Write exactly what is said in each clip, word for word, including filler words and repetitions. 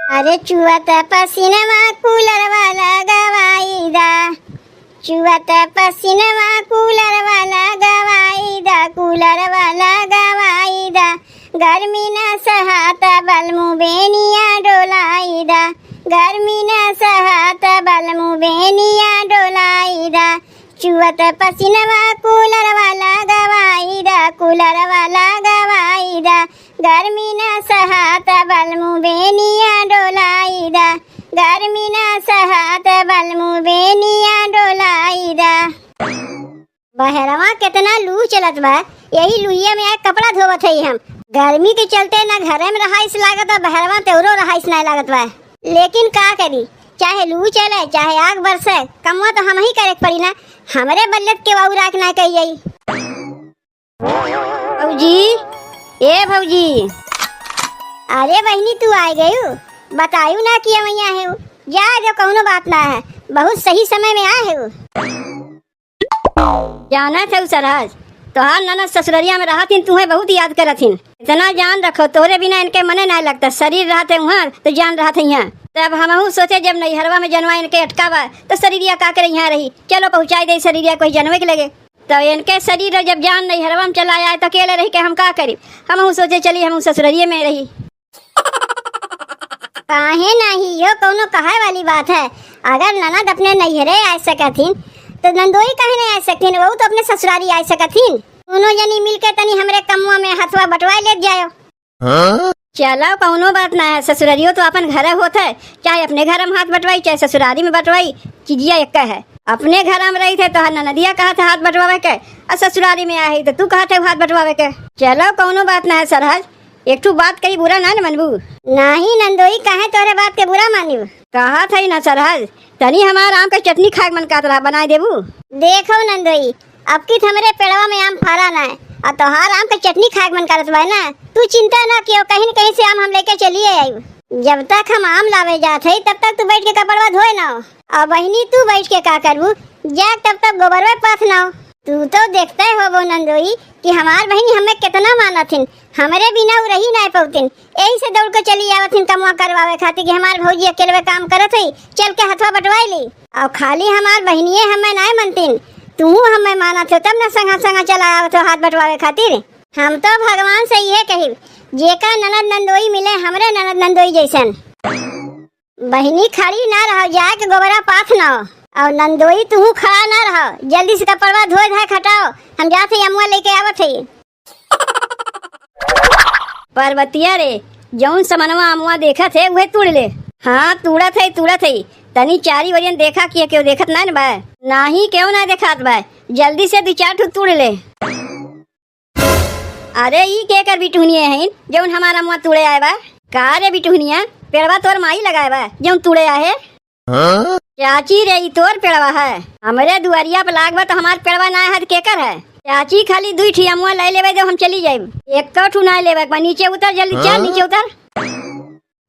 अरे चुअत पसीनवा कूलरवा लगवाई दा, चुअत पसीनवा कूलरवा लगवाई दा, कूलरवा लगवाई दा। गर्मी न सहात बलमु बेनिया डोलाई दा, गर्मी न सहात बलमु बेनिया डोलाई दा। चुअत पसीनवा कूलरवा लगवाई दा, कूलरवा लगवाई दा। गर्मी न सहात बलमु बेनिया डोलाई दा, गर्मी न सहात बलमु बेनिया डोलाई दा। बहरवा केतना लू चलत बा, यही लुइया में आके कपड़ा धोवत हई हम। गर्मी के चलते ना घरे में रहाइस लागत बा, बहरवा तेवरो रहाइस नाय लागत बा। लेकिन का करी, चाहे लू चले, चाहे आग बरसे, कमवा तो हमही करे के पड़ी ना। हमरे बल्ले त केहू अउर आके ना कही जाई। भौजी, ए भौजी। अरे बहिनी, तू आइ गयू, बतायू ना कि अमैया है। जा जो, कौनो बात ना है, बहुत सही समय में आए है। जानत हऊ सरहज, तोहार ननद ससुररिया में रहत हिन, तुहे बहुत याद करत हिन। इतना जान रखो, तोहरे बिना इनके मने नाय लगता। शरीर रहत है उहाँ, तो जान रहत है यहाँ। तब हमहू सोचे, जब नैहरवा में जनवा इनके अटका बा, तो शरीरिया का करे यहाँ रही। चलो पहुँचाई दे शरीरिया कोई जनवे के लगे। तो इनके शरीर जब जान नैहरवा में चला आए, तो अकेले रही के हम का करी? हमहू सोचे, चली हमहू ससुररिये में रही। काहे नाही, यो कौनो कहे वाली बात है? अगर ननद अपने नैहरे आ सकत हिन, तो नंदोई काहे नहीं आ सकत हिन? वहू तो अपने ससुरारी आ सकत हिन। दोनों जनी मिलके तनी हमरे कमवा में हथवा बटवाए लेत जायो। हाँ? चलो, कौनो बात ना है, ससुरारियो तो अपन घर होत है, चाहे अपने घर में हाथ बटवाई, चाहे ससुरारी में बटवाई, चीजिया एक है। अपने घर में रही थे तो हर ननदिया कहा था हाथ बटवावे के, और ससुरारी में आए तो तू कहा थे हाथ बटवावे के। चलो, कौनो बात ना है सरहज, एक ठो बात कही, बुरा ना न मनबू? नाही नंदोई, काहे तोरे बात के बुरा मानिब? कहा था ही ना सरहज, तनी हमार आम के चटनी खाए के मन करत रहा, बनाए देबू? देखो नंदोई, अब की हमरे पेड़वा में आम फरा ना है, और तोहार आम के चटनी खाए के मन करत बा ना, तू चिंता ना कियो, कहीं न कहीं से आम हम लेके चलिए आइब। जब तक हम आम लावे जात है, तब तक तू बैठ के कपड़वा धोए ना हो। और बहिनी, तू बैठ के का करबू? जा तब तक गोबरवे पाथ ना हो। तू तो देखते होबो नंदोई कि हमार बहिनी हमें कितना मानत हिन, हमरे बिना उ रही नाय पौतिन, यही से दौड़ के चली आवत हिन कमवा करवावे खातिर कि हमार भौजी अकेलवे काम करत है, चल के हथवा बटवाई ली। और खाली हमार बहिनिये हमें नाय मनतिन, तू हमें मानत हो तब न संगा संगा चला आवत हो हाथ बटवावे खातिर। हम तो भगवान से इहे कहिब, जेका ननद नंदोई मिले हमरे ननद नंदोई जैसन। बहिनी खड़ी ना रहो, जाए के गोबरा पाथ ना हो। और नंदोई तू खड़ा ना रहो, जल्दी से कपड़वा धोए धाए खटाओ, हम जात है अमुआ लेके आवत है। पार्वतिया रे, जौन समनवा अमुआ देखत है उहे तूड़ ले। हाँ तूड़त है, तूड़त है, तनी चारी ओरियन देखा कि केहू देखत ना न बा। नाही केहू ना देखात बा, जल्दी से दू चार ठो तूड़ ले। अरे ई केकर बिटुहनिया है जौन हमार अमुआ तूड़े आए बा? का रे बिटुहनिया, पेड़वा तोर माई लगाए बा जौन तूड़े आए है? हाँ? चाची रे, ई तोर पेड़वा है, हमरे दुआरिया पे लाग बा तो हमार पेड़वा ना है तो केकर है? चाची खाली दुई ठी अमुआ ले लेवे दो, हम चली जाइब। एक ठू ना लेवे बा, नीचे उतर जल्दी, चल हाँ? नीचे उतर।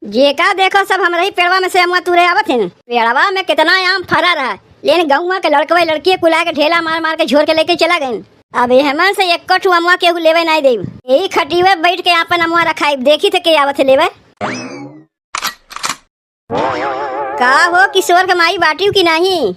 जेका देखो सब हमरे ही पेड़वा में से अमुआ तूरे आवत हैं। पेड़वा में कितना आम फरा रहा, लेकिन गौवा के लड़कवे लड़किए कुला के ढेला मार मार के झोर के लेके चला गए। अब एहमन से एको ठू अमुआ केहू लेवे नाई देब। यही खटिवे बैठ के आपन अमुआ रखाई, देखी थे के आवत है लेवे। का हो किशोर के माई बाटियो कि नाही?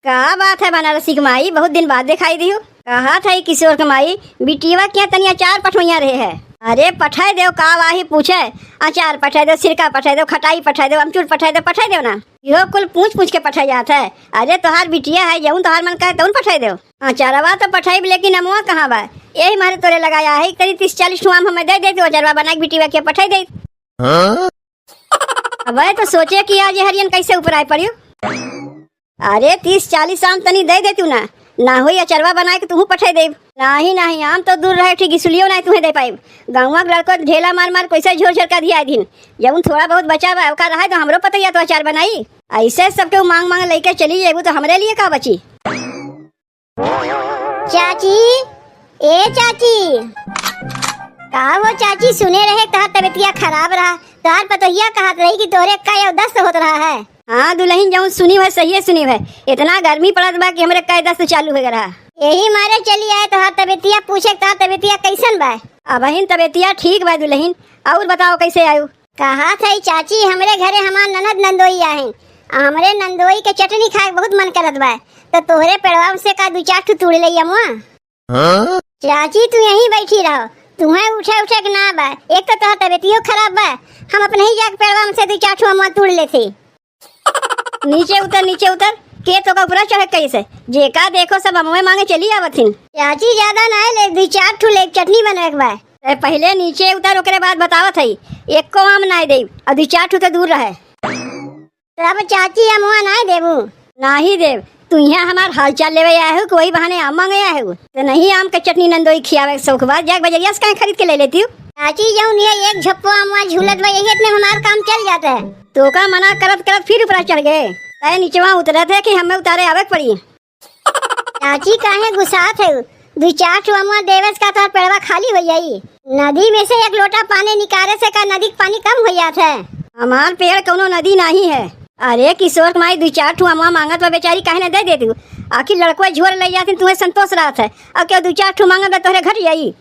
का बात है बनारसी के माई, बहुत दिन बाद दिखाई दियो। कहा था ई किशोर के माई, बिटिया के यहाँ तनी अचार पठवैया रहे है। अरे पठाए देव, का वाही पूछे, अचार पठाए देव, सिरका पठाए देव, खटाई पठाए देव, अमचूर पठाए देव, पठाए देव ना। इहो कुल पूछ पूछ के पठाए जात है। अरे तोहार बिटिया है, जौन तोहार मन कहे तौन पठाए देव। अचारवा तो पठाइब, लेकिन अमुआ कहाँ बा? यही मारे तोरे लगाया है, करीब तीस चालीस ठो आम हमें दे दे, तो अचारवा बना के बिटिया के पठाए दे। हाँ? अबे तो सोचे कि आज ये हरियन कैसे ऊपर आए पड़ियो। अरे तीस चालीस आम तनी दे दे तू ना, ना होई अचरवा बनाए के तुहू पठाई देब। नाही नाही, आम तो दूर रहे, ठीक गिसुलियो नाही तुहे दे पाइब। गाँवा के लड़को ढेला मार मार कैसे झोर झोर कर दिया दिन। जौन थोड़ा बहुत बचा बा ओका रहे तो हमरो पतैया तो अचार बनाई। ऐसे सबके मांग मांग लेके चली जेबू तो हमरे लिए का बची? चाची, ए चाची। का हो चाची, सुने रहे तोहार तबीयतिया खराब रहा, तोहार पतोहिया कहत रही कि तोहरे कई दस्त होत रहा है। हाँ दुलहिन, जौन सुनी है सही सुनी है, इतना गर्मी पड़त बा कि हमरे कई दस्त चालू हो रहा। यही मारे चली आए तोहार तबीयतिया पूछे, तोहार तबीयतिया कैसन बा? अबहिन तबीयतिया ठीक बा दुलहिन, और बताओ कैसे आयु? कहा थई चाची, हमरे घरे हमार ननद नंदोई आहिन, आ हमरे नंदोई के चटनी खाए के बहुत मन करत बा, तो तोहरे पेड़वा में से का दू चार ठू तूड़ ले अमवा। हाँ? चाची, तू यहीं बैठी रहो, तुम्हें उठे उठे के ना बा, एक तो तोहर तबियतियो खराब बा, हम अपने ही जाके पेड़वा में से दू चार ठू अमवा तूड़ लेते। नीचे उतर, नीचे उतर, के तोका ऊपरा चढ़े कैसे? जेका देखो सब अमवे मांगे चली आवत हिन। चाची, ज्यादा ना ले, दू चार ठू ले चटनी बनावे के बा। ए, पहिले नीचे उतर, ओकरे बाद बतावत हई, एको आम नाय देब, और दू चार ठू तो दूर रहे। तब चाची, अमवा नाय देबू? नाही देब। तू यहाँ हमार हालचाल लेवे आए हो कि वही बहाने आम मांगे आए हो? तो नहीं आम के चटनी नंदोई खियावे के शौक बा, जाके बजरिया से काहे खरीद के ले लेती हो? चाची, जौन ये एक झप्पो अमवा झूलत बा, यही इतने में हमार काम चल जाता है। तोका मना करत करत फिर ऊपरा चढ़ गए। तय निचवा उतरत है कि हमें उतारे आवे के पड़ी। चाची, काहे गुस्सात है? दू चार ठो अमवा देवे से का तोहर पेड़वा खाली हो जाई? नदी में से एक लोटा पानी निकाले से का नदी के पानी कम हो जात है? हमार पेड़ कौनो नदी नहीं है। अरे किशोर के माई दू चार ठो अमवा मांगत बा बेचारी, काहे न दे देती? आखिर लड़कवा झोर ले जाती, तुम्हें संतोष रहत है। और क्यों दू चार ठो मांगत बा तोहरे घट जाई?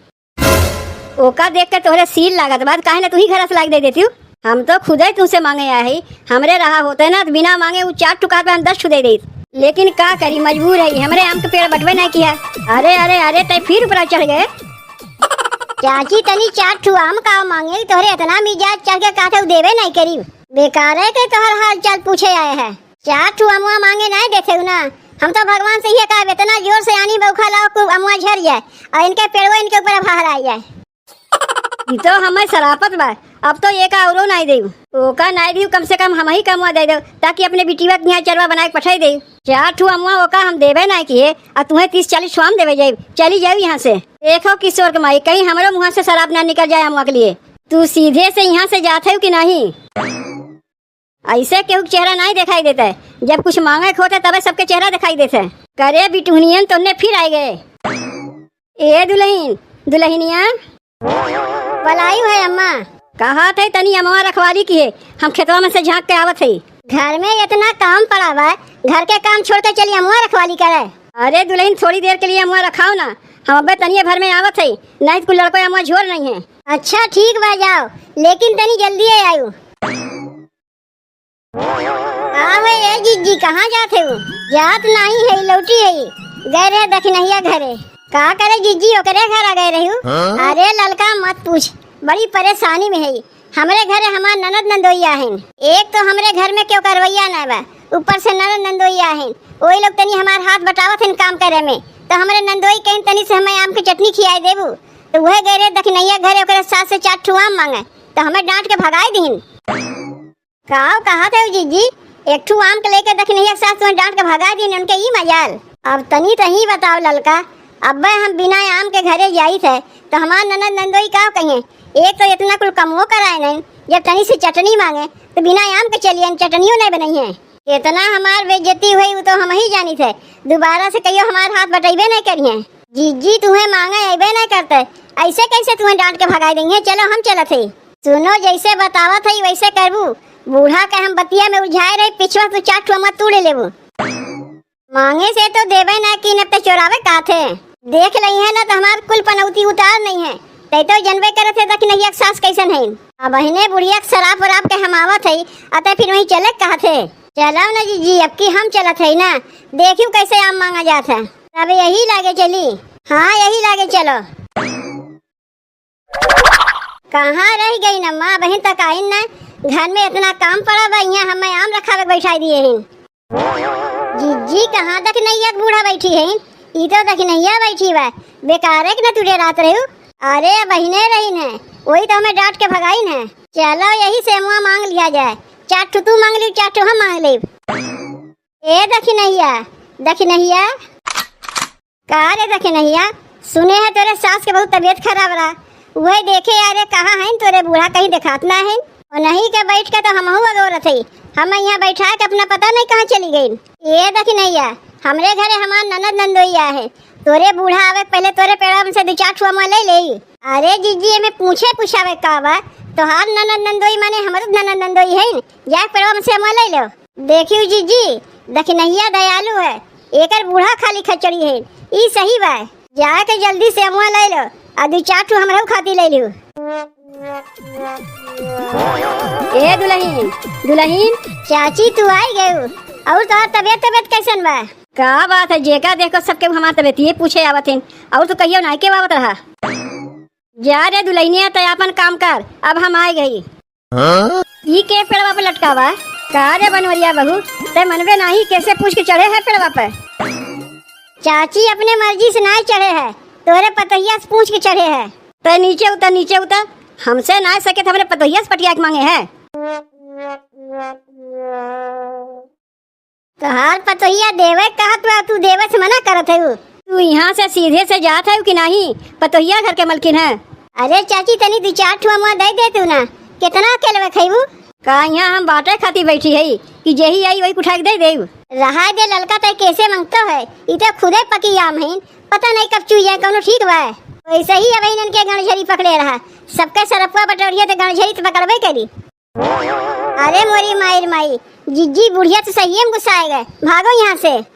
ओका देख के तोहरे सील लागत बा, काहे न तू ही घर से लाग दे देती? हम तो खुदे तुमसे मांगे आए हई, हमरे रहा होते ना तो बिना मांगे उ चार ठो कहत बा हम दस ठो दे देत। लेकिन का करी, मजबूर है, हमरे आम के पेड़ बटवे नहीं किया। अरे अरे अरे, तय फिर ऊपरा चढ़ गए। चाची, तनी चार ठो आम का मांगे, तोहरे इतना मिजाज चढ़ के काटे देवे नहीं करी। बेकार है के तोहर हाल चाल पूछे आए है। चार ठो अमवा मांगे नहीं देते हो ना, हम तो भगवान से ये कहब इतना जोर से आनी बौखा लाओ कि अमवा झर जाए और इनके पेड़वा इनके ऊपर बाहर आ जाए। ई तो हमें सरापत बा, अब तो एका औरो नाई देउ। ओका नाई देउ, कम से कम हमही कमवा दे देउ, ताकि अपने बिटिया के यहाँ चरवा बनाए के पठाई देउ। चार ठू अमवा ओका हम देबे नाई किए, आ तुहें तीस चालीस ठू आम देवे जाइब। चली जाइब यहाँ से। देखो किशोर के माई, कहीं हमरो मुँह से सराप ना निकल जाए अमवा के लिए। तू सीधे से यहाँ से जात है कि नहीं? ऐसे केहू के चेहरा नाई देखाई देता है, जब कुछ मांगे के होता है तबे सबके चेहरा देखाई देता है। करे बिटुहनियन तोन्ने फिर आए गए। ए दुल्हन, दुल्हनिया। बलायु है अम्मा। कहा थे तनी अमवा रखवाली किहे, हम खेतवा में से झांक के आवत है। घर में इतना काम पड़ा बा, घर के काम छोड़ के चली अमवा रखवाली करे। अरे दुल्हन, थोड़ी देर के लिए अमवा रखाओ ना, हम अबे तनिए भर में आवत है, नहीं तो कुल लड़को अमवा झोर नहीं है। अच्छा ठीक बा, जाओ, लेकिन तनी जल्दी आयु। का हुए ए जिज्जी, कहाँ जात है? जात नहीं है, लौटी है, गए रहे दखिनहिया घरे। का करे जिज्जी, ओकरे घर आ गए रहू? हाँ? अरे ललका मत पूछ, बड़ी परेशानी में है। हमरे घरे हमार ननद नंदोई आहिन। एक तो हमरे घर में क्यों करवैया ना बा, ऊपर से ननद नंदोई आहिन। ओई लोग तनी हमार हाथ बटावत हन काम करे में, तो हमरे नंदोई कहिन तनी से हमें आम के चटनी खियाई देबू। तो वह गए रहे दखिनहिया घरे, ओकरे सास से चार ठू आम मांगे, तो हमें डांट के भगाई दिहिन। काव कहा थे जिज्जी, एक ठू आम के लेके दखिनहिया सास तुम्हें डांट के भगा दी, उनके ई मजाल। अब तनी तही बताओ ललका, अब्बे हम बिना आम के घरे जाई थे, तो हमार ननद नंदोई काव कहिए? एक तो इतना कुल कमो कराए नहीं, जब तनी से चटनी मांगे, तो बिना आम के चलिए, चटनियों नहीं बनाई है। इतना हमार बेइज्जती हुई, वो तो हम ही जानी थे, दोबारा से कहियो हमार हाथ बटैबे नहीं करिए। जिज्जी तुम्हें मांगे अबे नहीं करते, ऐसे कैसे तुम्हें डांट के भगाई देंगे? चलो हम चलत है। सुनो, जैसे बतावत हई वैसे करबू। बूढ़ा के हम बतिया में उलझाए रही, पिछवा तू चार ठो अमवा तूड़ लेबू। मांगे से तो देबे ना की, न तो चोरावे का थे। देख लई है ना तो हमार कुल पनौती उतार नहीं है। तै तो जनबे करत है दखिनहिया के सास कैसन है। अब अहिने बुढ़िया के शराब वराब के हम आवत है, अतः फिर वहीं चले कहा थे। चलो ना जिज्जी, अब की हम चलत है ना, देखियो कैसे आम मांगा जात है। तब यही लागे चली। हाँ, यही लागे चलो। कहाँ रह गई न माँ बहिन तक आइन न? घर में इतना काम पड़ा बा, यहाँ हमें आम रखावे के बैठाई दिए हैं। जिज्जी, कहाँ दखिनहिया के बूढ़ा बैठी है? ई तो दखिनहिया बैठी बा, बेकारे के न तुरे रात रहू। अरे बहिने रही न, वही तो हमें डांट के भगाई न। चलो यही से अमवा मांग लिया जाए, चार ठो तू मांग ली, चार ठो हम मांग लेब। ए दखिनहिया, दखिनहिया। का रे दखिनहिया, सुने है तोरे सास के बहुत तबीयत खराब रहा, वही देखे आ रे, कहाँ है तोरे बूढ़ा, कहीं देखात ना है। और नहीं के बैठ के तो हमहू अगोरत है, हम यहाँ बैठा के अपना पता नहीं कहाँ चली गई। ए दखिनहिया, हमरे घरे हमार ननद नंदोई आए है, तोरे बूढ़ा आवे के पहले तोरे पेड़वा में से दू चार ठो अमवा ले ले। अरे जिज्जी, एमे पूछे पुछावे का बा, तोहार ननद नंदोई माने हमरो ननद नंदोई है, जाके पेड़वा में से अमवा ले लो। देखियो जिज्जी, दखिनहिया दयालु है, एकर बूढ़ा खाली खचड़ी है, ई सही बा। जाके जल्दी से अमवा ले लो, आ दू चार ठो हमरो खातिर ले लियो। ए दुलहिन, दुलहिन। चाची, तू आई गयू? अउर तोहार तबियत, तबियत कैसन बा? का बात है, जेका देखो सबके हमार तबियत ये पूछे आवत हैं। अउर तू कहियो नाई के आवत रहा। जा रे दुलहिनिया, तै आपन काम कर, अब हम आए गई। हाँ? ई के पेड़वा पे लटका बा? का रे बनवरिया बहू, तै मनबे नाही, कैसे पूछ के चढ़े है पेड़वा पे? चाची अपने मर्जी से नाई चढ़े है, तोहरे पतोहिया से पूछ के चढ़े है। तै नीचे उतर, नीचे उतर, हमसे नाई सके तो हमरे पतोहिया से पटिया के मांगे है। तोहार पतोहिया देवे कहत बा, तू देवे से मना करत हऊ। तू यहाँ से सीधे से जात हऊ कि नाही? पतोहिया घर के मलकिन है। अरे चाची, तनी दू चार ठो अमवा दे दे तू ना, कितना अकेलवे खइबू? का यहाँ हम बाटे खाती बैठी हई कि जेही आई वही उठा के दे देऊ? रहा दे ललका, तय कैसे मांगतो है, ई तो खुदे पकी आम हईन, पता नहीं कब चुई जाए, कौनो ठीक बा? वैसे ही अब इनन के गणझरी पकड़े रहा, सबके सरपवा बटोरिया तो गणझरी तो पकड़बे करी। अरे मोरी माई रे माई, जिज्जी बुढ़िया तो सही में गुस्सा आ गए, भागो यहाँ से।